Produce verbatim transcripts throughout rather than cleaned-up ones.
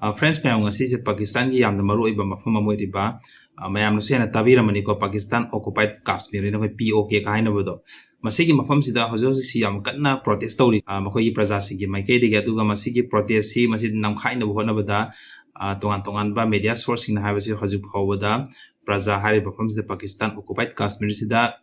ꯑ, friends ꯃꯌꯥꯝ, ꯉꯁꯤꯁꯦ ꯄꯥꯀꯤꯁꯇꯥꯟꯒꯤ ꯌꯥꯝꯅ ꯃꯔꯨꯑꯣꯏꯕ ꯃꯐꯝ ꯑꯃ ꯑꯣꯏꯔꯤꯕ, ꯑ, ꯃꯌꯥꯝꯅꯁꯨ ꯍꯦꯟꯅ ꯇꯥꯕꯤꯔꯝꯃꯅꯤꯀꯣ, ꯄꯥꯀꯤꯁꯇꯥꯟ occupied Kashmir ꯍꯥꯏꯅ ꯑꯩꯈꯣꯏ P O K ꯀ ꯍꯥꯏꯅꯕꯗꯣ꯫ ꯃꯁꯤꯒꯤ ꯃꯐꯝꯁꯤꯗ ꯍꯧꯖꯤꯛ ꯍꯧꯖꯤꯛꯁꯤ ꯌꯥꯝ ꯀꯟꯅ protest ꯇꯧꯔꯤ, ꯑ, ꯃꯈꯣꯏꯒꯤ ꯄ꯭ꯔꯖꯥꯁꯤꯡꯒꯤ ꯃꯥꯏꯀꯩꯗꯒꯤ꯫ ꯑꯗꯨꯒ ꯃꯁꯤꯒꯤ protest ꯁꯤ ꯃꯁꯤ ꯅꯝꯈꯥꯏꯅꯕ ꯍꯣꯠꯅꯕꯗ, ꯑ, ꯇꯣꯉꯥꯟ ꯇꯣꯉꯥꯟꯕ media source ꯁꯤꯡꯅ ꯍꯥꯏꯕꯁꯤ ꯍꯧꯖꯤꯛ ꯐꯥꯎꯕꯗ ꯄ꯭ꯔꯖꯥ ꯍꯥꯏꯔꯤꯕ ꯃꯐꯝꯁꯤꯗ, ꯄꯥꯀꯤꯁꯇꯥꯟ occupied Kashmir ꯁꯤꯗ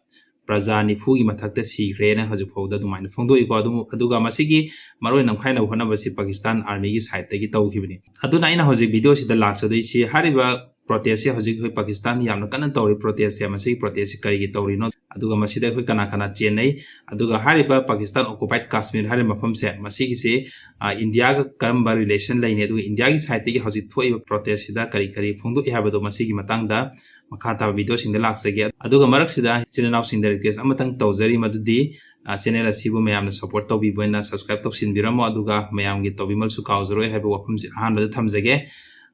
ꯄ꯭ꯔꯖꯥ ꯅꯤꯐꯨꯒꯤ ꯃꯊꯛꯇ ꯁꯤꯈ꯭ꯔꯦꯅ ꯍꯧꯖꯤꯛ ꯐꯥꯎꯕꯗ ꯑꯗꯨꯃꯥꯏꯅ ꯐꯣꯡꯗꯣꯛꯏꯀꯣ꯫ ꯑꯗꯨꯝ, ꯑꯗꯨꯒ ꯃꯁꯤꯒꯤ ꯃꯔꯨꯑꯣꯏꯅ ꯅꯝꯈꯥꯏꯅꯕ ꯍꯣꯠꯅꯕꯁꯤ ꯄꯥꯀꯤꯁꯇꯥꯟ army ꯒꯤ side ꯇꯒꯤ ꯇꯧꯈꯤꯕꯅꯤ꯫ ꯑꯗꯨꯅ ꯑꯩꯅ ꯍꯧꯖꯤꯛ video ꯁꯤꯗ ꯂꯥꯛꯆꯗꯣꯏꯁꯤ, ꯍꯥꯏꯔꯤꯕ protest ꯁꯦ ꯍꯧꯖꯤꯛ ꯑꯩꯈꯣꯏ ꯄꯥꯀꯤꯁꯇꯥꯟ ꯌꯥꯝꯅ ꯀꯟꯅ ꯇꯧꯔꯤ protest ꯁꯦ, ꯃꯁꯤꯒꯤ protest ꯁꯦ ꯀꯔꯤꯒꯤ ꯇꯧꯔꯤꯅꯣ, ꯑꯗꯨꯒ ꯃꯁꯤꯗ ꯑꯩꯈꯣꯏ ꯀꯅꯥ ꯀꯅꯥ ꯆꯦꯟꯅꯩ, ꯑꯗꯨꯒ ꯍꯥꯏꯔꯤꯕ ꯄꯥꯀꯤꯁꯇꯥꯟ occupied Kashmir ꯍꯥꯏꯔꯤꯕ ꯃꯐꯝꯁꯦ, ꯃꯁꯤꯒꯤꯁꯤ, ꯑ, ꯏꯟꯗꯤꯌꯥꯒ ꯀꯔꯝꯕ relation ꯂꯩꯅꯤ, ꯑꯗꯨꯒ ꯏꯟꯗꯤꯌꯥꯒꯤ side ꯇꯒꯤ ꯍꯧꯖꯤꯛ ꯊꯣꯛꯏꯕ protest ꯁꯤꯗ ꯀꯔꯤ ꯀꯔꯤ ꯐꯣꯡꯗꯣꯛꯏ ꯍꯥꯏꯕꯗꯣ, ꯃꯁꯤꯒꯤ ꯃꯇꯥꯡꯗ ꯃꯈꯥ ꯇꯥꯕ video ꯁꯤꯡꯗ ꯂꯥꯛꯆꯒꯦ꯫ ꯑꯗꯨꯒ ꯃꯔꯛꯁꯤꯗ ꯏꯆꯤꯟ ꯏꯅꯥꯎꯁꯤꯡꯗ request ꯑꯃꯇꯪ ꯇꯧꯖꯔꯤ, ꯃꯗꯨꯗꯤ, ꯑ, channel ꯑꯁꯤꯕꯨ ꯃꯌꯥꯝꯅ support ꯇꯧꯕꯤꯕ ꯑꯣꯏꯅ subscribe ꯇꯧꯁꯤꯟꯕꯤꯔꯝꯃꯣ, ꯑꯗꯨꯒ ꯃꯌꯥꯝꯒꯤ ꯇꯧꯕꯤꯃꯜꯁꯨ ꯀꯥꯎꯖꯔꯣꯏ ꯍꯥꯏꯕ ꯋꯥꯐꯝꯁꯤ ꯑꯍꯥꯟꯕꯗ ꯊꯝꯖꯒꯦ꯫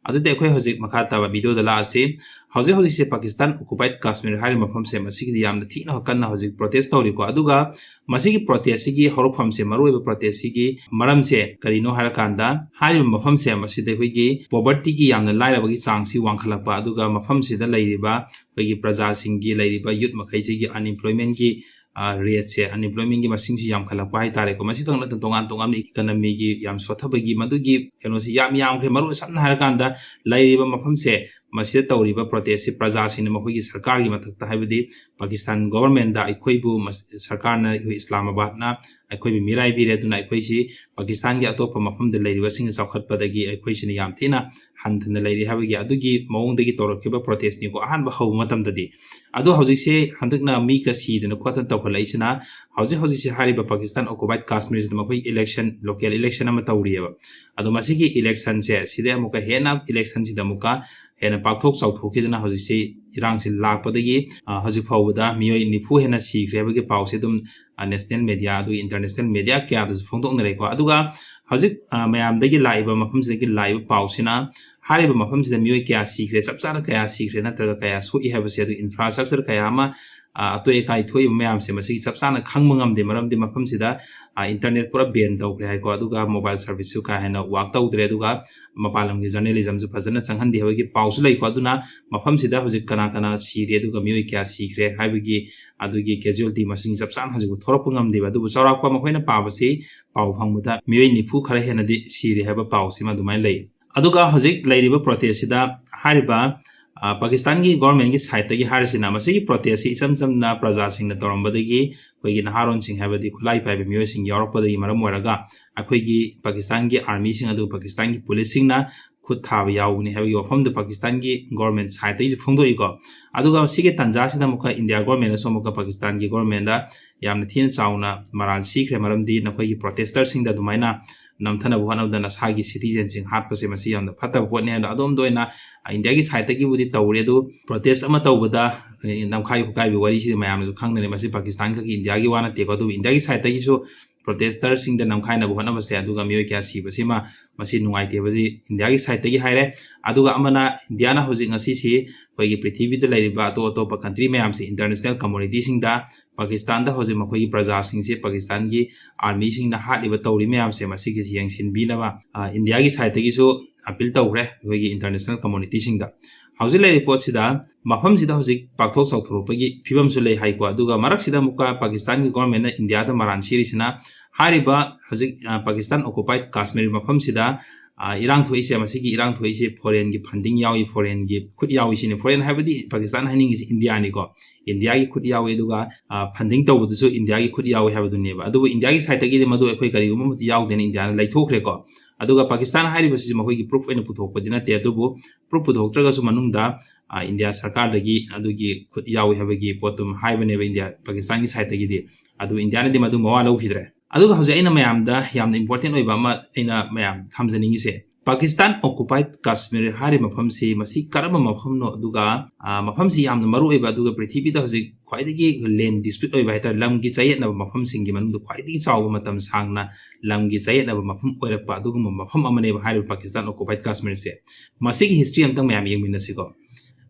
ꯑꯗꯨꯗꯤ ꯑꯩꯈꯣꯏ ꯍꯧꯖꯤꯛ ꯃꯈꯥ ꯇꯥꯕ video ꯗ ꯂꯥꯛꯑꯁꯤ꯫ ꯍꯧꯖꯤꯛ ꯍꯧꯖꯤꯛꯁꯦ ꯄꯥꯀꯤꯁꯇꯥꯟ occupied Kashmir ꯍꯥꯏꯔꯤꯕ ꯃꯐꯝꯁꯦ, ꯃꯁꯤꯒꯤꯗꯤ ꯌꯥꯝꯅ ꯊꯤꯅ ꯀꯟꯅ ꯍꯧꯖꯤꯛ protest ꯇꯧꯔꯤꯀꯣ꯫ ꯑꯗꯨꯒ ꯃꯁꯤꯒꯤ protest ꯁꯤꯒꯤ ꯍꯧꯔꯛꯐꯝꯁꯦ, ꯃꯔꯨꯑꯣꯏꯕ protest ꯁꯤꯒꯤ ꯃꯔꯝꯁꯦ ꯀꯔꯤꯅꯣ ꯍꯥꯏꯔꯀꯥꯟꯗ, ꯍꯥꯏꯔꯤꯕ ꯃꯐꯝꯁꯦ, ꯃꯁꯤꯗ ꯑꯩꯈꯣꯏꯒꯤ poverty ꯒꯤ, ꯌꯥꯝꯅ ꯂꯥꯏꯔꯕꯒꯤ ꯆꯥꯡꯁꯤ ꯋꯥꯡꯈꯠꯂꯛꯄ, ꯑꯗꯨꯒ ꯃꯐꯝꯁꯤꯗ ꯂꯩꯔꯤꯕ ꯑꯩꯈꯣꯏꯒꯤ ꯄ꯭ꯔꯖꯥꯁꯤꯡꯒꯤ, ꯂꯩꯔꯤꯕ youth ꯃꯈꯩꯁꯤꯒꯤ unemployment ꯒꯤ, ꯑ, rate ꯁꯦ, unemployment ꯒꯤ ꯃꯁꯤꯡꯁꯨ ꯌꯥꯝꯈꯠꯂꯛꯄ ꯍꯥꯏꯇꯥꯔꯦꯀꯣ꯫ ꯃꯁꯤ ꯈꯛ ꯅꯠꯇꯅ ꯇꯣꯉꯥꯟ ꯇꯣꯉꯥꯟꯕ economy ꯒꯤ ꯌꯥꯝ ꯁꯣꯠꯊꯕꯒꯤ, ꯃꯗꯨꯒꯤ ꯀꯩꯅꯣꯁꯤ ꯌꯥꯝ ꯌꯥꯝꯈ꯭ꯔꯦ꯫ ꯃꯔꯨ ꯁꯝꯅ ꯍꯥꯏꯔꯀꯥꯟꯗ, ꯂꯩꯔꯤꯕ ꯃꯐꯝꯁꯦ, ꯃꯁꯤꯗ ꯇꯧꯔꯤꯕ protest ꯁꯤ ꯄ꯭ꯔꯖꯥꯁꯤꯡꯅ ꯃꯈꯣꯏꯒꯤ ꯁꯔꯀꯥꯔꯒꯤ ꯃꯊꯛꯇ, ꯍꯥꯏꯕꯗꯤ ꯄꯥꯀꯤꯁꯇꯥꯟ government ꯗ ꯑꯩꯈꯣꯏꯕꯨ ꯃꯁ-, ꯁꯔꯀꯥꯔꯅ, ꯑꯩꯈꯣꯏ ꯏꯁꯂꯥꯃꯥꯕꯥꯗꯅ ꯑꯩꯈꯣꯏꯕꯨ ꯃꯤꯔꯥꯏꯕꯤꯔꯦ, ꯑꯗꯨꯅ ꯑꯩꯈꯣꯏꯁꯤ ꯄꯥꯀꯤꯁꯇꯥꯟꯒꯤ ꯑꯇꯣꯞꯄ ꯃꯐꯝꯗ ꯂꯩꯔꯤꯕꯁꯤꯡꯅ ꯆꯥꯎꯈꯠꯄꯗꯒꯤ ꯑꯩꯈꯣꯏꯁꯤꯅ ꯌꯥꯝ ꯊꯤꯅ ꯍꯟꯊꯅ ꯂꯩꯔꯤ ꯍꯥꯏꯕꯒꯤ ꯑꯗꯨꯒꯤ ꯃꯑꯣꯡꯗꯒꯤ ꯇꯧꯔꯛꯈꯤꯕ protest ꯅꯤꯀꯣ, ꯑꯍꯥꯟꯕ ꯍꯧꯕ ꯃꯇꯝꯗꯗꯤ꯫ ꯑꯗꯣ ꯍꯧꯖꯤꯛꯁꯦ ꯍꯟꯗꯛꯅ ꯃꯤꯒ ꯁꯤꯗꯅ ꯈꯣꯠꯇꯅ ꯇꯧꯈꯠꯂꯛꯏꯁꯤꯅ, ꯍꯧꯖꯤꯛ ꯍꯧꯖꯤꯛꯁꯦ ꯍꯥꯏꯔꯤꯕ ꯄꯥꯀꯤꯁꯇꯥꯟ occupied Kashmir ꯁꯤꯗ ꯃꯈꯣꯏ election, local election ꯑꯃ ꯇꯧꯔꯤꯑꯕ꯫ ꯑꯗꯣ ꯃꯁꯤꯒꯤ election ꯁꯦ, ꯁꯤꯗꯩ ꯑꯃꯨꯛꯀ ꯍꯦꯟꯅ election ꯁꯤꯗ ꯑꯃꯨꯛꯀ ꯍꯦꯟꯅ ꯄꯥꯛꯊꯣꯛ ꯆꯥꯎꯊꯣꯛꯈꯤꯗꯅ ꯍꯧꯖꯤꯛꯁꯤ ꯏꯔꯥꯡꯁꯤ ꯂꯥꯛꯄꯗꯒꯤ, ꯑ, ꯍꯧꯖꯤꯛ ꯐꯥꯎꯕꯗ ꯃꯤꯑꯣꯏ ꯅꯤꯐꯨ ꯍꯦꯟꯅ ꯁꯤꯈ꯭ꯔꯦ ꯍꯥꯏꯕꯒꯤ ꯄꯥꯎꯁꯦ ꯑꯗꯨꯝ, ꯑ, national media, ꯑꯗꯨꯒ international media ꯀꯌꯥꯗꯁꯨ ꯐꯣꯡꯗꯣꯛꯅꯔꯦꯀꯣ꯫ ꯑꯗꯨꯒ ꯍꯧꯖꯤꯛ, ꯑ, ꯃꯌꯥꯝꯗꯒꯤ ꯂꯥꯛꯏꯕ, ꯃꯐꯝꯁꯤꯗꯒꯤ ꯂꯥꯛꯏꯕ ꯄꯥꯎꯁꯤꯅ, ꯍꯥꯏꯔꯤꯕ ꯃꯐꯝꯁꯤꯗ ꯃꯤꯑꯣꯏ ꯀꯌꯥ ꯁꯤꯈ꯭ꯔꯦ, ꯆꯞ ꯆꯥꯅ ꯀꯌꯥ ꯁꯤꯈ꯭ꯔꯦ ꯅꯠꯇ꯭ꯔꯒ ꯀꯌꯥ ꯁꯣꯛꯏ ꯍꯥꯏꯕꯁꯦ, ꯑꯗꯨ infrastructure ꯀꯌꯥ ꯑꯃ, ꯑ, ꯑꯇꯣꯏ ꯑꯀꯥꯏ ꯊꯣꯛꯏꯕ ꯃꯌꯥꯝꯁꯦ ꯃꯁꯤꯒꯤ ꯆꯞ ꯆꯥꯅ ꯈꯪꯕ ꯉꯝꯗꯦ꯫ ꯃꯔꯝꯗꯤ ꯃꯐꯝꯁꯤꯗ, ꯑ, internet ꯄꯨꯔꯥ ban ꯇꯧꯈ꯭ꯔꯦ ꯍꯥꯏꯀꯣ, ꯑꯗꯨꯒ mobile serviceꯁꯨ ꯀꯥ ꯍꯦꯟꯅ work ꯇꯧꯗ꯭ꯔꯦ, ꯑꯗꯨꯒ ꯃꯄꯥꯟ ꯂꯝꯒꯤ journalismꯁꯨ ꯐꯖꯅ ꯆꯪꯍꯟꯗꯦ ꯍꯥꯏꯕꯒꯤ ꯄꯥꯎꯁꯨ ꯂꯩꯀꯣ꯫ ꯑꯗꯨꯅ ꯃꯐꯝꯁꯤꯗ ꯍꯧꯖꯤꯛ ꯀꯅꯥ ꯀꯅꯥ ꯁꯤꯔꯦ ꯑꯗꯨꯒ ꯃꯤꯑꯣꯏ ꯀꯌꯥ ꯁꯤꯈ꯭ꯔꯦ ꯍꯥꯏꯕꯒꯤ, ꯑꯗꯨꯒꯤ casualty ꯃꯁꯤꯡ ꯆꯞ ꯆꯥꯅ ꯍꯧꯖꯤꯛ ꯊꯣꯔꯛꯄ ꯉꯝꯗꯦꯕ꯫ ꯑꯗꯨꯕꯨ ꯆꯥꯎꯔꯥꯛꯄ ꯃꯈꯣꯏꯅ ꯄꯥꯕꯁꯤ ꯄꯥꯎ ꯐꯪꯕꯗ ꯃꯤꯑꯣꯏ ꯅꯤꯐꯨ ꯈꯔ ꯍꯦꯟꯅꯗꯤ ꯁꯤꯔꯦ ꯍꯥꯏꯕ ꯄꯥꯎꯁꯤꯃ ꯑꯗꯨꯃꯥꯏꯅ ꯂꯩ꯫ ꯑꯗꯨꯒ ꯍꯧꯖꯤꯛ ꯂꯩꯔꯤꯕ protestꯁꯤꯗ ꯍꯥꯏꯔꯤꯕ, ꯑ, ꯄꯥꯀꯤꯁꯇꯥꯟꯒꯤ governmentꯀꯤ sideꯇꯒꯤ ꯍꯥꯏꯔꯤꯁꯤꯅ, ꯃꯁꯤꯒꯤ protestꯁꯤ ꯏꯆꯝ ꯆꯝꯅ ꯄ꯭ꯔꯖꯥꯁꯤꯡꯅ ꯇꯧꯔꯝꯕꯗꯒꯤ, ꯑꯩꯈꯣꯏꯒꯤ ꯅꯍꯥꯔꯣꯟꯁꯤꯡ ꯍꯥꯏꯕꯗꯤ ꯈꯨꯠꯂꯥꯏ ꯄꯥꯏꯕ ꯃꯤꯑꯣꯏꯁꯤꯡ ꯌꯥꯎꯔꯛꯄꯗꯒꯤ ꯃꯔꯝ ꯑꯣꯏꯔꯒ ꯑꯩꯈꯣꯏꯒꯤ ꯄꯥꯀꯤꯁꯇꯥꯟꯒꯤ armyꯁꯤꯡ ꯑꯗꯨꯒ ꯄꯥꯀꯤꯁꯇꯥꯟꯒꯤ policeꯁꯤꯡꯅ ꯈꯨꯠ ꯊꯥꯕ ꯌꯥꯎꯕꯅꯤ ꯍꯥꯏꯕꯒꯤ ꯋꯥꯐꯝꯗꯨ ꯄꯥꯀꯤꯁꯇꯥꯟꯒꯤ government sideꯇꯒꯤꯁꯨ ꯐꯣꯡꯗꯣꯛꯏꯀꯣ꯫ ꯑꯗꯨꯒ ꯁꯤꯒꯤ ꯇꯥꯟꯖꯥꯁꯤꯗ ꯑꯃꯨꯛꯀ ꯏꯟꯗꯤꯌꯥ governmentꯅꯁꯨ ꯑꯃꯨꯛꯀ ꯄꯥꯀꯤꯁꯇꯥꯟꯒꯤ governmentꯗ ꯌꯥꯝꯅ ꯊꯤꯅ ꯆꯥꯎꯅ ꯃꯔꯥꯜ ꯁꯤꯈ꯭ꯔꯦ, ꯃꯔꯝꯗꯤ ꯅꯈꯣꯏꯒꯤ protestꯁꯤꯡꯗ ꯑꯗꯨꯃꯥꯏꯅ ꯅꯝꯊꯅꯕ ꯍꯣꯠꯅꯕꯗ ꯅꯁꯥꯒꯤ citizenꯁꯤꯡ ꯍꯥꯠꯄꯁꯦ ꯃꯁꯤ ꯌꯥꯝꯅ ꯐꯠꯇꯕ ꯄꯣꯠꯅꯤ ꯍꯥꯏꯅ ꯑꯗꯣꯝꯗ ꯑꯣꯏꯅ, ꯑ, ꯏꯟꯗꯤꯌꯥꯒꯤ sideꯇꯒꯤꯕꯨꯗꯤ ꯇꯧꯔꯦ, ꯑꯗꯨ protest ꯑꯃ ꯇꯧꯕꯗ, ꯑ, ꯅꯝꯈꯥꯏ ꯈꯣꯠꯀꯥꯏꯕꯒꯤ ꯋꯥꯔꯤꯁꯤꯗꯤ ꯃꯌꯥꯝꯅꯁꯨ ꯈꯪꯅꯔꯦ꯫ ꯃꯁꯤ ꯄꯥꯀꯤꯁꯇꯥꯟ ꯈꯛꯀꯤ ꯏꯟꯗꯤꯌꯥꯒꯤ ꯋꯥ ꯅꯠꯇꯦꯀꯣ, ꯑꯗꯨꯕꯨ ꯏꯟꯗꯤꯌꯥꯒꯤ sideꯇꯒꯤꯁꯨ protestꯔꯁꯤꯡꯗ ꯅꯝꯈꯥꯏꯅꯕ ꯍꯣꯠꯅꯕꯁꯦ, ꯑꯗꯨꯒ ꯃꯤꯑꯣꯏ ꯀꯌꯥ ꯁꯤꯕꯁꯤꯃ ꯃꯁꯤ ꯅꯨꯡꯉꯥꯏꯇꯦ ꯍꯥꯏꯕꯁꯤ ꯏꯟꯗꯤꯌꯥꯒꯤ sideꯇꯒꯤ ꯍꯥꯏꯔꯦ꯫ ꯑꯗꯨꯒ ꯑꯃꯅ ꯏꯟꯗꯤꯌꯥꯅ ꯍꯧꯖꯤꯛ ꯉꯁꯤꯁꯤ ꯑꯩꯈꯣꯏꯒꯤ ꯄ꯭ꯔꯤꯊꯤꯕꯤꯗ ꯂꯩꯔꯤꯕ ꯑꯇꯣꯞ ꯑꯇꯣꯞꯄ country ꯃꯌꯥꯝꯁꯤ, international communityꯁꯤꯡꯗ ꯄꯥꯀꯤꯁꯇꯥꯟꯗ ꯍꯧꯖꯤꯛ ꯃꯈꯣꯏꯒꯤ ꯄ꯭ꯔꯖꯥꯁꯤꯡꯁꯦ ꯄꯥꯀꯤꯁꯇꯥꯟꯒꯤ armyꯁꯤꯡꯅ ꯍꯥꯠꯂꯤꯕ ꯇꯧꯔꯤ ꯃꯌꯥꯝꯁꯦ ꯃꯁꯤꯒꯤꯁꯤ ꯌꯦꯡꯁꯤꯟꯕꯤꯅꯕ, ꯑ, ꯏꯟꯗꯤꯌꯥꯒꯤ sideꯇꯒꯤꯁꯨ appeal ꯇꯧꯈ꯭ꯔꯦ ꯑꯩꯈꯣꯏꯒꯤ international communityꯁꯤꯡꯗ꯫ ꯍꯧꯖꯤꯛ ꯂꯩꯔꯤꯕ ꯄꯣꯠꯁꯤꯗ ꯃꯐꯝꯁꯤꯗ ꯍꯧꯖꯤꯛ ꯄꯥꯛꯊꯣꯛ ꯆꯥꯎꯊꯣꯔꯛꯄꯒꯤ ꯐꯤꯕꯝꯁꯨ ꯂꯩ ꯍꯥꯏꯀꯣ꯫ ꯑꯗꯨꯒ ꯃꯔꯛꯁꯤꯗ ꯑꯃꯨꯛꯀ ꯄꯥꯀꯤꯁꯇꯥꯟꯒꯤ governmentꯅ ꯏꯟꯗꯤꯌꯥꯗ ꯃꯔꯥꯟ ꯁꯤꯔꯤꯁꯤꯅ ꯍꯥꯏꯔꯤꯕ ꯍꯧꯖꯤꯛ, ꯑ, ꯄꯥꯀꯤꯁꯇꯥꯟ occupied ꯀꯥꯁꯃꯤꯔ ꯃꯐꯝꯁꯤꯗ, ꯑ, ꯏꯔꯥꯡ ꯊꯣꯛꯏꯁꯦ, ꯃꯁꯤꯒꯤ ꯏꯔꯥꯡ ꯊꯣꯛꯏꯁꯦ foreignꯒꯤ funding ꯌꯥꯎꯏ, foreignꯒꯤ ꯈꯨꯠ ꯌꯥꯎꯏ ꯁꯤꯅꯤ꯫ Foreign ꯍꯥꯏꯕꯗꯤ ꯄꯥꯀꯤꯁꯇꯥꯟ ꯍꯥꯏꯅꯤꯡꯉꯤꯁꯦ ꯏꯟꯗꯤꯌꯥꯅꯤꯀꯣ꯫ ꯏꯟꯗꯤꯌꯥꯒꯤ ꯈꯨꯠ ꯌꯥꯎꯏ, ꯑꯗꯨꯒ, ꯑ, funding ꯇꯧꯕꯗꯨꯁꯨ ꯏꯟꯗꯤꯌꯥꯒꯤ ꯈꯨꯠ ꯌꯥꯎꯏ ꯍꯥꯏꯕꯗꯨꯅꯦꯕ꯫ ꯑꯗꯨꯕꯨ ꯏꯟꯗꯤꯌꯥꯒꯤ sideꯇꯒꯤꯗꯤ ꯃꯗꯨ ꯑꯩꯈꯣꯏ ꯀꯔꯤꯒꯨꯝꯕ ꯃꯇꯝꯗ ꯌꯥꯎꯗꯦꯅ ꯏꯟꯗꯤꯌꯥꯅ ꯂꯩꯊꯣꯛꯈ꯭ꯔꯦꯀꯣ꯫ ꯑꯗꯨꯒ ꯄꯥꯀꯤꯁꯇꯥꯟ ꯍꯥꯏꯔꯤꯕꯁꯤ ꯃꯈꯣꯏꯒꯤ proof ꯑꯣꯏꯅ ꯄꯨꯊꯣꯛꯄꯗꯤ ꯅꯠꯇꯦ, ꯑꯗꯨꯕꯨ proof ꯄꯨꯊꯣꯛꯇ꯭ꯔꯒꯁꯨ ꯃꯅꯨꯡꯗ, ꯑ, ꯏꯟꯗꯤꯌꯥ ꯁꯔꯀꯥꯔꯗꯒꯤ ꯑꯗꯨꯒꯤ ꯈꯨꯠ ꯌꯥꯎꯏ ꯍꯥꯏꯕꯒꯤ ꯄꯣꯠꯇꯨ ꯍꯥꯏꯕꯅꯦꯕ ꯏꯟꯗꯤꯌꯥ, ꯄꯥꯀꯤꯁꯇꯥꯟꯒꯤ sideꯇꯒꯤꯗꯤ꯫ ꯑꯗꯨ ꯏꯟꯗꯤꯌꯥꯅꯗꯤ ꯃꯗꯨ ꯃꯋꯥ ꯂꯧꯈꯤꯗ꯭ꯔꯦ꯫ ꯑꯗꯨꯒ ꯍꯧꯖꯤꯛ ꯑꯩꯅ ꯃꯌꯥꯝꯗ ꯌꯥꯝꯅ important ꯑꯣꯏꯕ ꯑꯃ ꯑꯩꯅ ꯃꯌꯥꯝ ꯊꯝꯖꯅꯤꯡꯉꯤꯁꯦ, ꯄꯥꯀꯤꯁꯇꯥꯟ occupied ꯀꯥꯁꯃꯤꯔ ꯍꯥꯏꯔꯤꯕ ꯃꯐꯝꯁꯤ, ꯃꯁꯤ ꯀꯔꯝꯕ ꯃꯐꯝꯅꯣ? ꯑꯗꯨꯒ, ꯑ, ꯃꯐꯝꯁꯤ ꯌꯥꯝꯅ ꯃꯔꯨ ꯑꯣꯏꯕ, ꯑꯗꯨꯒ ꯄ꯭ꯔꯤꯊꯤꯕꯤꯗ ꯍꯧꯖꯤꯛ ꯈ꯭ꯋꯥꯏꯗꯒꯤ land dispute ꯑꯣꯏꯕ ꯍꯥꯏꯇꯥꯔꯦ, ꯂꯝꯒꯤ ꯆꯌꯦꯠꯅꯕ ꯃꯐꯝꯁꯤꯡꯒꯤ ꯃꯅꯨꯡꯗ ꯈ꯭ꯋꯥꯏꯗꯒꯤ ꯆꯥꯎꯕ, ꯃꯇꯝ ꯁꯥꯡꯅ ꯂꯝꯒꯤ ꯆꯌꯦꯠꯅꯕ ꯃꯐꯝ ꯑꯣꯏꯔꯛꯄ ꯑꯗꯨꯒꯨꯝꯕ ꯃꯐꯝ ꯑꯃꯅꯦꯕ ꯍꯥꯏꯔꯤꯕ ꯄꯥꯀꯤꯁꯇꯥꯟ occupied ꯀꯥꯁꯃꯤꯔꯁꯦ꯫ ꯃꯁꯤꯒꯤ history ꯑꯝꯇꯪ ꯃꯌꯥꯝ ꯌꯦꯡꯃꯤꯟꯅꯁꯤꯀꯣ꯫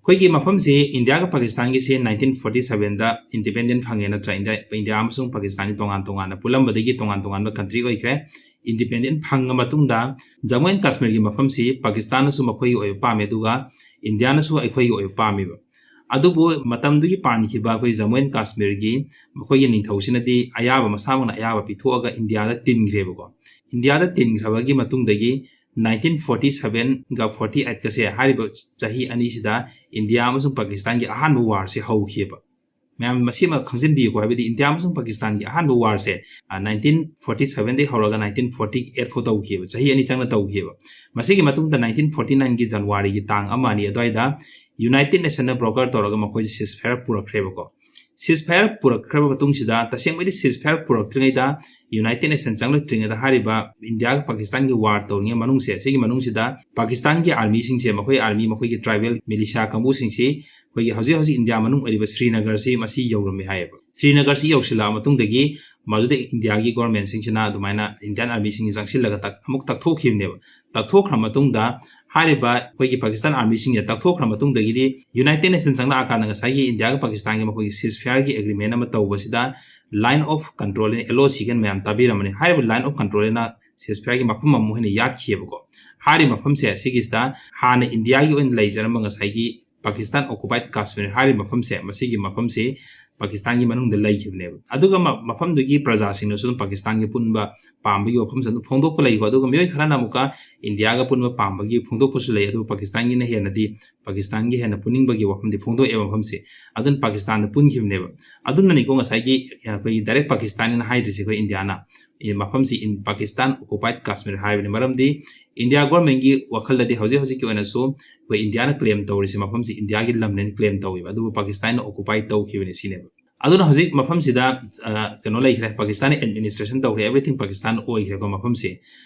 ꯑꯩꯈꯣꯏꯒꯤ ꯃꯐꯝꯁꯤ ꯏꯟꯗꯤꯌꯥꯒ ꯄꯥꯀꯤꯁꯇꯥꯟꯒꯤꯁꯦ ꯅꯥꯏꯟꯇꯤꯟ ꯐꯣꯔꯇꯤ ꯁꯚꯦꯟꯗ ꯏꯟꯗꯤꯄꯦꯟꯗꯦꯟ ꯐꯪꯉꯦ ꯅꯠꯇ꯭ꯔꯥ? ꯏꯟꯗꯤꯌꯥ, ꯏꯟꯗꯤꯌꯥ ꯑꯃꯁꯨꯡ ꯄꯥꯀꯤꯁꯇꯥꯟꯒꯤ ꯇꯣꯉꯥꯟ ꯇꯣꯉꯥꯟꯅ ꯄꯨꯜꯂꯝꯕꯗꯒꯤ ꯇꯣꯉꯥꯟ ꯇꯣꯉꯥꯟꯕ ꯀꯟꯇ꯭ꯔꯤ ꯑꯣꯏꯈ꯭ꯔꯦ꯫ ꯏꯟꯗꯤꯄꯦꯟꯗꯦꯟ ꯐꯪꯉ ꯃꯇꯨꯡꯗ ꯖꯃꯨ ꯑꯦꯟ ꯀꯥꯁꯃꯤꯔꯒꯤ ꯃꯐꯝꯁꯤ ꯄꯥꯀꯤꯁꯇꯥꯟꯅꯁꯨ ꯃꯈꯣꯏꯒꯤ ꯑꯣꯏꯕ ꯄꯥꯝꯃꯦ, ꯑꯗꯨꯒ ꯏꯟꯗꯤꯌꯥꯅꯁꯨ ꯑꯩꯈꯣꯏꯒꯤ ꯑꯣꯏꯕ ꯄꯥꯝꯃꯦꯕ꯫ ꯑꯗꯨꯕꯨ ꯃꯇꯝꯗꯨꯒꯤ ꯄꯥꯟꯈꯤꯕ ꯑꯩꯈꯣꯏ ꯖꯃꯨ ꯑꯦꯟ ꯀꯥꯁꯃꯤꯔꯒꯤ ꯃꯈꯣꯏꯒꯤ ꯅꯤꯡꯊꯧꯁꯤꯅꯗꯤ ꯑꯌꯥꯕ, ꯃꯁꯥꯃꯛꯅ ꯑꯌꯥꯕ ꯄꯤꯊꯣꯛꯑꯒ ꯏꯟꯗꯤꯌꯥꯗ ꯇꯤꯟꯈ꯭ꯔꯦꯕꯀꯣ꯫ ꯏꯟꯗꯤꯌꯥꯗ ꯇꯤꯟꯈ꯭ꯔꯕꯒꯤ ꯃꯇꯨꯡꯗꯒꯤ ꯅꯥꯏꯟꯇꯤꯟ ꯐꯣꯔꯇꯤ ꯁꯚꯦꯟꯒ ꯐꯣꯔꯇꯤ ꯑꯩꯠꯀꯁꯦ, ꯍꯥꯏꯔꯤꯕ ꯆꯍꯤ ꯑꯅꯤꯁꯤꯗ ꯏꯟꯗꯤꯌꯥ ꯑꯃꯁꯨꯡ ꯄꯥꯀꯤꯁꯇꯥꯟꯒꯤ ꯑꯍꯥꯟꯕ ꯋꯥꯔꯁꯦ ꯍꯧꯈꯤꯑꯕ꯫ ꯃꯌꯥꯝ ꯃꯁꯤꯃ ꯈꯪꯖꯤꯟꯕꯤꯌꯨꯀꯣ, ꯍꯥꯏꯕꯗꯤ ꯏꯟꯗꯤꯌꯥ ꯑꯃꯁꯨꯡ ꯄꯥꯀꯤꯁꯇꯥꯟꯒꯤ ꯑꯍꯥꯟꯕ ꯋꯥꯔꯁꯦ, ꯑ, ꯅꯥꯏꯟꯇꯤꯟ ꯐꯣꯔꯇꯤ ꯁꯚꯦꯟꯗꯒꯤ ꯍꯧꯔꯒ ꯅꯥꯏꯟꯇꯤꯟ ꯐꯣꯔꯇꯤ ꯑꯩꯠ ꯐꯥꯎ ꯇꯧꯈꯤꯑꯕ, ꯆꯍꯤ ꯑꯅꯤ ꯆꯪꯅ ꯇꯧꯈꯤꯑꯕ꯫ ꯃꯁꯤꯒꯤ ꯃꯇꯨꯡꯗ ꯅꯥꯏꯟꯇꯤꯟ ꯐꯣꯔꯇꯤ ꯅꯥꯏꯟꯒꯤ ꯖꯅꯋꯥꯔꯤꯒꯤ ꯇꯥꯡ ꯑꯃ, ꯑꯅꯤ ꯑꯗꯨꯋꯥꯏꯗ ꯌꯨꯅꯥꯏꯇꯦꯗ ꯅꯦꯁꯟꯅ ꯕ꯭ꯔꯣꯀꯔ ꯇꯧꯔꯒ ꯃꯈꯣꯏꯁꯦ ꯁꯤꯁꯐꯥꯌꯔ ꯄꯨꯔꯛꯈ꯭ꯔꯦꯕꯀꯣ꯫ ꯁꯤꯁꯐꯥꯌꯔ ꯄꯨꯔꯛꯈ꯭ꯔꯕ ꯃꯇꯨꯡꯁꯤꯗ, ꯇꯁꯦꯡꯕꯩꯗꯤ ꯁꯤꯁꯐꯥꯌꯔ ꯄꯨꯔꯛꯇ꯭ꯔꯤꯉꯩꯗ, ꯌꯨꯅꯥꯏꯇꯦꯗ ꯅꯦꯁꯟ ꯆꯪꯂꯛꯇ꯭ꯔꯤꯉꯩꯗ, ꯍꯥꯏꯔꯤꯕ ꯏꯟꯗꯤꯌꯥꯒ ꯄꯥꯀꯤꯁꯇꯥꯟꯒꯤ ꯋꯥꯔ ꯇꯧꯔꯤꯉꯩ ꯃꯅꯨꯡꯁꯦ, ꯁꯤꯒꯤ ꯃꯅꯨꯡꯁꯤꯗ ꯄꯥꯀꯤꯁꯇꯥꯟꯒꯤ ꯑꯥꯔꯃꯤꯁꯤꯡꯁꯦ, ꯃꯈꯣꯏ ꯑꯥꯔꯃꯤ, ꯃꯈꯣꯏꯒꯤ ꯇ꯭ꯔꯥꯏꯕꯦꯜ ꯃꯤꯂꯤꯁꯤꯌꯥ ꯀꯥꯡꯕꯨꯁꯤꯡꯁꯤ ꯑꯩꯈꯣꯏꯒꯤ ꯍꯧꯖꯤꯛ ꯍꯧꯖꯤꯛ ꯏꯟꯗꯤꯌꯥ ꯃꯅꯨꯡ ꯑꯣꯏꯔꯤꯕ ꯁ꯭ꯔꯤꯅꯒꯔꯁꯤ ꯃꯁꯤ ꯌꯧꯔꯝꯃꯤ ꯍꯥꯏꯌꯦꯕ꯫ ꯁ꯭ꯔꯤꯅꯒꯔꯁꯤ ꯌꯧꯁꯤꯜꯂꯛꯑ ꯃꯇꯨꯡꯗꯒꯤ ꯃꯗꯨꯗ ꯏꯟꯗꯤꯌꯥꯒꯤ ꯒꯣꯔꯃꯦꯟꯁꯤꯡꯁꯤꯅ ꯑꯗꯨꯃꯥꯏꯅ ꯏꯟꯗꯤꯌꯥꯟ ꯑꯥꯔꯃꯤꯁꯤꯡꯁꯤ ꯆꯪꯁꯤꯜꯂꯒ ꯇꯛ-, ꯑꯃꯨꯛ ꯇꯛꯊꯣꯛꯈꯤꯕꯅꯦꯕ꯫ ꯇꯛꯊꯣꯛꯈ꯭ꯔ ꯃꯇꯨꯡꯗ ꯍꯥꯏꯔꯤꯕ ꯑꯩꯈꯣꯏꯒꯤ ꯄꯥꯀꯤꯁꯇꯥꯟ ꯑꯥꯔꯃꯤꯁꯤꯡꯁꯦ ꯇꯛꯊꯣꯛꯈ꯭ꯔ ꯃꯇꯨꯡꯗꯒꯤꯗꯤ ꯌꯨꯅꯥꯏꯇꯦꯗ ꯅꯦꯁꯟ ꯆꯪꯂꯛꯑꯀꯥꯟꯗ ꯉꯁꯥꯏꯒꯤ ꯏꯟꯗꯤꯌꯥꯒ ꯄꯥꯀꯤꯁꯇꯥꯟꯒꯤ ꯃꯈꯣꯏꯒꯤ ꯁꯤꯁꯐꯥꯌꯔꯒꯤ ꯑꯦꯒ꯭ꯔꯤꯃꯦꯟ ꯑꯃ ꯇꯧꯕꯁꯤꯗ line of control, ꯑꯦꯜ ꯑꯣ ꯁꯤꯒ ꯃꯌꯥꯝ ꯇꯥꯕꯤꯔꯝꯃꯅꯤ꯫ ꯍꯥꯏꯔꯤꯕ line of control ꯍꯥꯏꯅ ꯁꯤꯁꯐꯥꯌꯔꯒꯤ ꯃꯐꯝ ꯑꯃ ꯑꯣꯏꯅ ꯌꯥꯠꯈꯤꯑꯕꯀꯣ꯫ ꯍꯥꯏꯔꯤꯕ ꯃꯐꯝꯁꯦ ꯁꯤꯒꯤꯁꯤꯗ ꯍꯥꯟꯅ ꯏꯟꯗꯤꯌꯥꯒꯤ ꯑꯣꯏꯅ ꯂꯩꯖꯔꯝꯕ ꯉꯁꯥꯏꯒꯤ ꯄꯥꯀꯤꯁꯇꯥꯟ occupied ꯀꯥꯁꯃꯤꯔ ꯍꯥꯏꯔꯤꯕ ꯃꯐꯝꯁꯦ, ꯃꯁꯤꯒꯤ ꯃꯐꯝꯁꯤ ꯄꯥꯀꯤꯁꯇꯥꯟꯒꯤ ꯃꯅꯨꯡꯗ ꯂꯩꯈꯤꯕꯅꯦꯕ꯫ ꯑꯗꯨꯒ ꯃ-, ꯃꯐꯝꯗꯨꯒꯤ ꯄ꯭ꯔꯖꯥꯁꯤꯡꯅꯁꯨ ꯑꯗꯨꯝ ꯄꯥꯀꯤꯁꯇꯥꯟꯒꯤ ꯄꯨꯟꯕ ꯄꯥꯝꯕꯒꯤ ꯋꯥꯐꯝꯁꯨ ꯑꯗꯨꯝ ꯐꯣꯡꯗꯣꯛꯄ ꯂꯩꯀꯣ꯫ ꯑꯗꯨꯒ ꯃꯤꯑꯣꯏ ꯈꯔꯅ ꯑꯃꯨꯛꯀ ꯏꯟꯗꯤꯌꯥꯒ ꯄꯨꯟꯕ ꯄꯥꯝꯕꯒꯤ ꯐꯣꯡꯗꯣꯛꯄꯁꯨ ꯂꯩ, ꯑꯗꯨꯕꯨ ꯄꯥꯀꯤꯁꯇꯥꯟꯒꯤꯅ ꯍꯦꯟꯅꯗꯤ, ꯄꯥꯀꯤꯁꯇꯥꯟꯒꯤ ꯍꯦꯟꯅ ꯄꯨꯅꯤꯡꯕꯒꯤ ꯋꯥꯐꯝꯗꯤ ꯐꯣꯡꯗꯣꯛꯑꯦ ꯃꯐꯝꯁꯦ꯫ ꯑꯗꯨꯅ ꯄꯥꯀꯤꯁꯇꯥꯟꯗ ꯄꯨꯟꯈꯤꯕꯅꯦꯕ꯫ ꯑꯗꯨꯅꯅꯤꯀꯣ ꯉꯁꯥꯏꯒꯤ ꯑꯩꯈꯣꯏꯒꯤ direct ꯄꯥꯀꯤꯁꯇꯥꯟꯅꯤꯅ ꯍꯥꯏꯗ꯭ꯔꯤꯁꯦ ꯑꯩꯈꯣꯏ ꯏꯟꯗꯤꯌꯥꯅ꯫ ꯏ-, ꯃꯐꯝꯁꯤ ꯏꯟ-, ꯄꯥꯀꯤꯁꯇꯥꯟ occupied ꯀꯥꯁꯃꯤꯔ ꯍꯥꯏꯕꯅꯤ꯫ ꯃꯔꯝꯗꯤ ꯏꯟꯗꯤꯌꯥ ꯒꯣꯔꯃꯦꯟꯒꯤ ꯋꯥꯈꯜꯗꯗꯤ ꯍꯧꯖꯤꯛ ꯍꯧꯖꯤꯛꯀꯤ ꯑꯣꯏꯅꯁꯨ ꯑꯩꯈꯣꯏ ꯏꯟꯗꯤꯌꯥꯅ ꯀ꯭ꯂꯦꯝ ꯇꯧꯔꯤꯁꯦ ꯃꯐꯝꯁꯤ ꯏꯟꯗꯤꯌꯥꯒꯤ ꯂꯝꯅꯦꯅ ꯀ꯭ꯂꯦꯝ ꯇꯧꯋꯦꯕ, ꯑꯗꯨꯕꯨ ꯄꯥꯀꯤꯁꯇꯥꯟꯅ occupied ꯇꯧꯈꯤꯕꯅꯤ ꯁꯤꯅꯦꯕ꯫ ꯑꯗꯨꯅ ꯍꯧꯖꯤꯛ ꯃꯐꯝꯁꯤꯗ, ꯑ, ꯀꯩꯅꯣ ꯂꯩꯈ꯭ꯔꯦ, ꯄꯥꯀꯤꯁꯇꯥꯟꯅ administration ꯇꯧꯈ꯭ꯔꯦ, everything ꯄꯥꯀꯤꯁꯇꯥꯟ ꯑꯣꯏꯈ꯭ꯔꯦꯀꯣ ꯃꯐꯝꯁꯦ꯫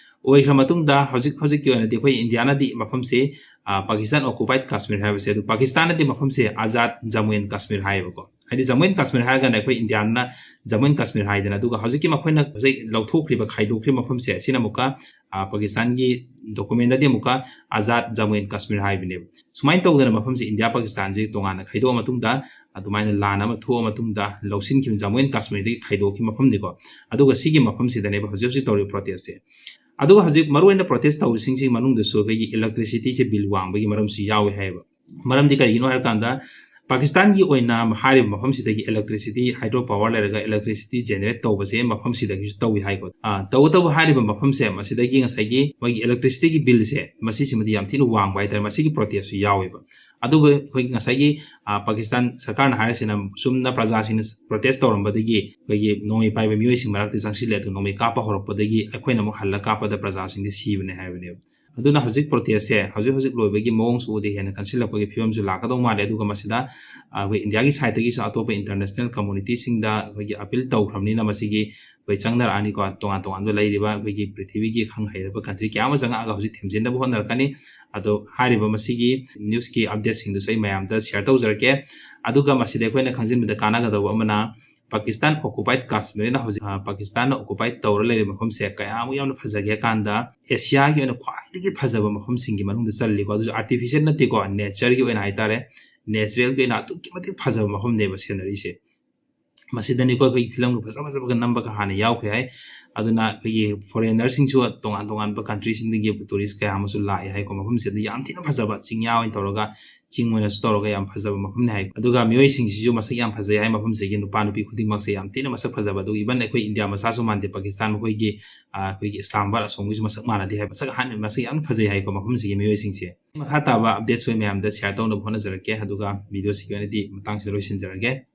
ꯑꯣꯏꯈ꯭ꯔ ꯃꯇꯨꯡꯗ ꯍꯧꯖꯤꯛ ꯍꯧꯖꯤꯛꯀꯤ ꯑꯣꯏꯅꯗꯤ ꯑꯩꯈꯣꯏ ꯏꯟꯗꯤꯌꯥꯅꯗꯤ ꯃꯐꯝꯁꯦ, ꯑ, ꯄꯥꯀꯤꯁꯇꯥꯟ occupied ꯀꯥꯁꯃꯤꯔ ꯍꯥꯏꯕꯁꯦ, ꯑꯗꯨ ꯄꯥꯀꯤꯁꯇꯥꯟꯅꯗꯤ ꯃꯐꯝꯁꯦ ꯑꯖꯥꯗ ꯖꯃꯨ ꯑꯦꯟ ꯀꯥꯁꯃꯤꯔ ꯍꯥꯏꯌꯦꯕꯀꯣ꯫ ꯍꯥꯏꯗꯤ ꯖꯃꯨ ꯑꯦꯟ ꯀꯥꯁꯃꯤꯔ ꯍꯥꯏꯔꯒꯅ ꯑꯩꯈꯣꯏ ꯏꯟꯗꯤꯌꯥꯅ ꯖꯃꯨ ꯑꯦꯟ ꯀꯥꯁꯃꯤꯔ ꯍꯥꯏꯗꯅ, ꯑꯗꯨꯒ ꯍꯧꯖꯤꯛꯀꯤ ꯃꯈꯣꯏꯅ ꯍꯧꯖꯤꯛ ꯂꯧꯊꯣꯛꯈ꯭ꯔꯤꯕ, ꯈꯥꯏꯗꯣꯛꯈ꯭ꯔꯤꯕ ꯃꯐꯝꯁꯦ, ꯑꯁꯤꯅ ꯑꯃꯨꯛꯀ, ꯑ, ꯄꯥꯀꯤꯁꯇꯥꯟꯒꯤ document ꯗꯗꯤ ꯑꯃꯨꯛꯀ ꯑꯖꯥꯗ ꯖꯃꯨ ꯑꯦꯟ ꯀꯥꯁꯃꯤꯔ ꯍꯥꯏꯕꯅꯦꯕ꯫ ꯁꯨꯃꯥꯏꯅ ꯇꯧꯗꯅ ꯃꯐꯝꯁꯦ ꯏꯟꯗꯤꯌꯥ ꯄꯥꯀꯤꯁꯇꯥꯟꯁꯦ ꯇꯣꯉꯥꯟꯅ ꯈꯥꯏꯗꯣꯛꯑ ꯃꯇꯨꯡꯗ, ꯑꯗꯨꯃꯥꯏꯅ ꯂꯥꯟ ꯑꯃ ꯊꯣꯛꯑ ꯃꯇꯨꯡꯗ ꯂꯧꯁꯤꯟꯈꯤꯕ ꯖꯃꯨ ꯑꯦꯟ ꯀꯥꯁꯃꯤꯔꯗꯒꯤ ꯈꯥꯏꯗꯣꯛꯈꯤꯕ ꯃꯐꯝꯅꯤꯀꯣ꯫ ꯑꯗꯨꯒ ꯁꯤꯒꯤ ꯃꯐꯝꯁꯤꯗꯅꯦꯕ ꯍꯧꯖꯤꯛ ꯍꯧꯖꯤꯛ ꯇꯧꯔꯤꯕ protest ꯁꯦ꯫ ꯑꯗꯨꯒ ꯍꯧꯖꯤꯛ ꯃꯔꯨꯑꯣꯏꯅ protest ꯇꯧꯔꯤꯁꯤꯡꯁꯤꯒꯤ ꯃꯅꯨꯡꯗꯁꯨ ꯑꯩꯈꯣꯏꯒꯤ electricity ꯁꯦ bill ꯋꯥꯡꯕꯒꯤ ꯃꯔꯝꯁꯨ ꯌꯥꯎꯏ ꯍꯥꯏꯌꯦꯕ꯫ ꯃꯔꯝꯗꯤ ꯀꯔꯤꯒꯤꯅꯣ ꯍꯥꯏꯔꯀꯥꯟꯗ, ꯄꯥꯀꯤꯁꯇꯥꯟꯒꯤ ꯑꯣꯏꯅ ꯍꯥꯏꯔꯤꯕ ꯃꯐꯝꯁꯤꯗꯒꯤ electricity, hydro power ꯂꯩꯔꯒ electricity generate ꯇꯧꯕꯁꯦ ꯃꯐꯝꯁꯤꯗꯒꯤꯁꯨ ꯇꯧꯏ ꯍꯥꯏꯀꯣ꯫ ꯑ, ꯇꯧꯕꯇꯕꯨ ꯍꯥꯏꯔꯤꯕ ꯃꯐꯝꯁꯦ, ꯃꯁꯤꯗꯒꯤ ꯉꯁꯥꯏꯒꯤ ꯃꯣꯏꯒꯤ electricity ꯒꯤ bill ꯁꯦ, ꯃꯁꯤꯁꯤꯃꯗꯤ ꯌꯥꯝ ꯊꯤꯅ ꯋꯥꯡꯕ ꯍꯥꯏꯇꯥꯔꯦ꯫ ꯃꯁꯤꯒꯤ protest ꯁꯨ ꯌꯥꯎꯋꯦꯕ꯫ ꯑꯗꯨꯕꯨ ꯑꯩꯈꯣꯏꯒꯤ ꯉꯁꯥꯏꯒꯤ, ꯑ, ꯄꯥꯀꯤꯁꯇꯥꯟ ꯁꯔꯀꯥꯔꯅ ꯍꯥꯏꯔꯤꯁꯤꯅ ꯆꯨꯝꯅ ꯄ꯭ꯔꯖꯥꯁꯤꯡꯅ protest ꯇꯧꯔꯝꯕꯗꯒꯤ ꯑꯩꯈꯣꯏꯒꯤ ꯅꯣꯡꯃꯩ ꯄꯥꯏꯕ ꯃꯤꯑꯣꯏꯁꯤꯡ ꯃꯔꯛꯇ ꯆꯪꯁꯤꯜꯂꯦ, ꯑꯗꯨꯒ ꯅꯣꯡꯃꯩ ꯀꯥꯞꯄ ꯍꯧꯔꯛꯄꯗꯒꯤ ꯑꯩꯈꯣꯏꯅ ꯑꯃꯨꯛ ꯍꯜꯂ ꯀꯥꯞꯄꯗ ꯄ꯭ꯔꯖꯥꯁꯤꯡꯗꯤ ꯁꯤꯕꯅꯦ ꯍꯥꯏꯕꯅꯦꯕ꯫ ꯑꯗꯨꯅ ꯍꯧꯖꯤꯛ protest ꯁꯦ ꯍꯧꯖꯤꯛ ꯍꯧꯖꯤꯛ ꯂꯣꯏꯕꯒꯤ ꯃꯑꯣꯡꯁꯨ ꯎꯗꯦ, ꯍꯦꯟꯅ ꯀꯟꯁꯤꯜꯂꯛꯄꯒꯤ ꯐꯤꯕꯝꯁꯨ ꯂꯥꯛꯀꯗꯧ ꯃꯥꯜꯂꯦ꯫ ꯑꯗꯨꯒ ꯃꯁꯤꯗ, ꯑ, ꯑꯩꯈꯣꯏ ꯏꯟꯗꯤꯌꯥꯒꯤ side ꯇꯒꯤꯁꯨ ꯑꯇꯣꯞꯄ international community ꯁꯤꯡꯗ ꯑꯩꯈꯣꯏꯒꯤ appeal ꯇꯧꯈ꯭ꯔꯕꯅꯤꯅ, ꯃꯁꯤꯒꯤ ꯑꯩꯈꯣꯏ ꯆꯪꯅꯔꯛꯑꯅꯤꯀꯣ꯫ ꯇꯣꯉꯥꯟ ꯇꯣꯉꯥꯟꯕ ꯂꯩꯔꯤꯕ ꯑꯩꯈꯣꯏꯒꯤ ꯄ꯭ꯔꯤꯊꯤꯕꯤꯒꯤ ꯈꯪ ꯍꯩꯔꯕ country ꯀꯌꯥ ꯑꯃ ꯆꯪꯉꯛꯑꯒ ꯍꯧꯖꯤꯛ ꯊꯦꯝꯖꯤꯟꯅꯕ ꯍꯣꯠꯅꯔꯛꯀꯅꯤ꯫ ꯑꯗꯣ ꯍꯥꯏꯔꯤꯕ ꯃꯁꯤꯒꯤ news ꯀꯤ update ꯁꯤꯡꯗꯨꯁꯨ ꯑꯩ ꯃꯌꯥꯝꯗ share ꯇꯧꯖꯔꯛꯀꯦ꯫ ꯑꯗꯨꯒ ꯃꯁꯤꯗ ꯑꯩꯈꯣꯏꯅ ꯈꯪꯖꯤꯟꯕꯗ ꯀꯥꯟꯅꯒꯗꯧꯕ ꯑꯃꯅ, ꯄꯥꯀꯤꯁꯇꯥꯟ occupied ꯀꯥꯁꯃꯤꯔꯅ ꯍꯧꯖꯤꯛ, ꯑ, ꯄꯥꯀꯤꯁꯇꯥꯟꯅ occupied ꯇꯧꯔ ꯂꯩꯔꯤꯕ ꯃꯐꯝꯁꯦ ꯀꯌꯥꯃꯨꯛ ꯌꯥꯝꯅ ꯐꯖꯒꯦ ꯍꯥꯏ ꯀꯥꯟꯗ, ꯑꯦꯁꯤꯌꯥꯒꯤ ꯑꯣꯏꯅ ꯈ꯭ꯋꯥꯏꯗꯒꯤ ꯐꯖꯕ ꯃꯐꯝꯁꯤꯡꯒꯤ ꯃꯅꯨꯡꯗ ꯆꯜꯂꯤꯀꯣ꯫ ꯑꯗꯨꯁꯨ artificial ꯅꯠꯇꯦꯀꯣ, natural ꯒꯤ ꯑꯣꯏꯅ ꯍꯥꯏꯇꯥꯔꯦ, natural ꯒꯤ ꯑꯣꯏꯅ ꯑꯗꯨꯛꯀꯤ ꯃꯇꯤꯛ ꯐꯖꯕ ꯃꯐꯝꯅꯦꯕ scenery ꯁꯦ꯫ ꯃꯁꯤꯗꯅꯤꯀꯣ ꯑꯩꯈꯣꯏꯒꯤ film ꯒ ꯐꯖ ꯐꯖꯕꯒ ꯅꯝꯕꯒ ꯍꯥꯟꯅ ꯌꯥꯎꯈ꯭ꯔꯦ ꯍꯥꯏ꯫ ꯑꯗꯨꯅ ꯑꯩꯈꯣꯏꯒꯤ foreigner ꯁꯤꯡꯁꯨ ꯇꯣꯉꯥꯟ ꯇꯣꯉꯥꯟꯕ country ꯁꯤꯡꯗꯒꯤ tourist ꯀꯌꯥ ꯑꯃꯁꯨ ꯂꯥꯛꯑꯦ ꯍꯥꯏꯀꯣ꯫ ꯃꯐꯝꯁꯦ ꯑꯗꯨ ꯌꯥꯝ ꯊꯤꯅ ꯐꯖꯕ, ꯆꯤꯡꯌꯥ ꯑꯣꯏꯅ ꯇꯧꯔꯒ, ꯆꯤꯡ ꯑꯣꯏꯅꯁꯨ ꯇꯧꯔꯒ ꯌꯥꯝ ꯐꯖꯕ ꯃꯐꯝꯅꯤ ꯍꯥꯏ꯫ ꯑꯗꯨꯒ ꯃꯤꯑꯣꯏꯁꯤꯡꯁꯤꯁꯨ ꯃꯁꯛ ꯌꯥꯝ ꯐꯖꯩ ꯍꯥꯏ꯫ ꯃꯐꯝꯁꯤꯒꯤ ꯅꯨꯄꯥ ꯅꯨꯄꯤ ꯈꯨꯗꯤꯡꯃꯛꯁꯦ ꯌꯥꯝ ꯊꯤꯅ ꯃꯁꯛ ꯐꯖꯕ꯫ ꯑꯗꯨꯒ even ꯑꯩꯈꯣꯏ ꯏꯟꯗꯤꯌꯥ ꯃꯆꯥꯁꯨ ꯃꯥꯟꯗꯦ, ꯄꯥꯀꯤꯁꯇꯥꯟ ꯃꯈꯣꯏꯒꯤ, ꯑ, ꯑꯩꯈꯣꯏꯒꯤ ꯏꯁꯂꯥꯃꯥꯕꯥꯗ ꯑꯁꯣꯝꯒꯤꯁꯨ ꯃꯁꯛ ꯃꯥꯟꯅꯗꯦ ꯍꯥꯏ꯫ ꯃꯁꯛ ꯑꯍꯥꯟ-, ꯃꯁꯛ ꯌꯥꯝꯅ ꯐꯖꯩ ꯍꯥꯏꯀꯣ ꯃꯐꯝꯁꯤꯒꯤ ꯃꯤꯑꯣꯏꯁꯤꯡꯁꯦ꯫ ꯃꯈꯥ ꯇꯥꯕ update ꯁꯨ ꯑꯩ ꯃꯌꯥꯝꯗ share ꯇꯧꯅꯕ ꯍꯣꯠꯅꯖꯔꯛꯀꯦ꯫ ꯑꯗꯨꯒ video ꯁꯤꯒꯤ ꯑꯣꯏꯅꯗꯤ ꯃꯇꯥꯡꯁꯤꯗ ꯂꯣꯏꯁꯤꯟꯖꯔꯒꯦ꯫